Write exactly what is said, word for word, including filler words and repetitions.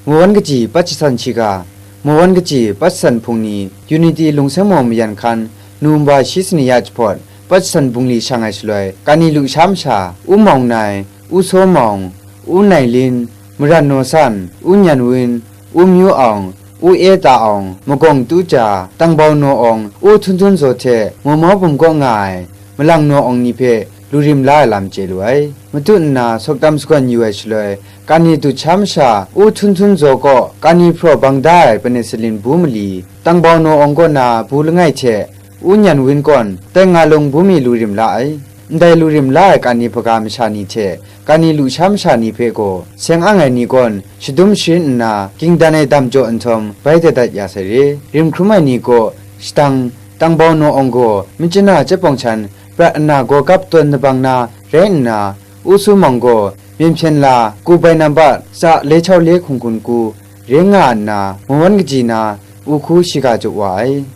Mawan kaji pat shasan shiga, Mawan kaji pat shasan hpung ni, Unity lungseng maw mayan hkan, November shi sani ya jahpawt, pat shasan bungli shang ai shaloi, Kani lusha masha, U Mawng Nai, U Saw Mawng, U Nai Lin, Maran Naw San, U Nyan Win, U Myu Awng, U E Ta Awng, Magawng Tu Ja, Tangbau Naw Awng, U Htun Htun Zaw hte Maw Maw Bum kaw nga ai, Malang Naw Awng ni hpe lu rim la ai lam chye lu ai. Matu nna sawk tam sagawn yu ai shaloi, Kani dut sha masha, U Htun Htun Zaw kaw Kani hpraw bang da ai penicillin bu mali, Tangbau Naw Awng kaw na bu langai hte, U Nyan Win kawn, tai nga lung bu mi lu rim la ai. Ndai lu rim la ai Kani hpaga masha ni hte, Kani lusha masha ni hpe gaw, seng ang ai ni kawn, shadum sharin nna, ging dan ai dam jaw nhtawm, bai dat dat ya sai re. Rim hkrum ai ni gaw, shadang, Tangbau Naw Awng gaw, Myitkyina Chyet Bawng Chan, prat ana gaw kap tawn labang na, rai nna, U Saw Mawng gaw, Myen Hpyen La, Ku Bai Nambat, Tsa Le Chau Le Hkung Hkun Ku, ring nga nna, Mawan kaji na, U Hku shiga jaw wa ai.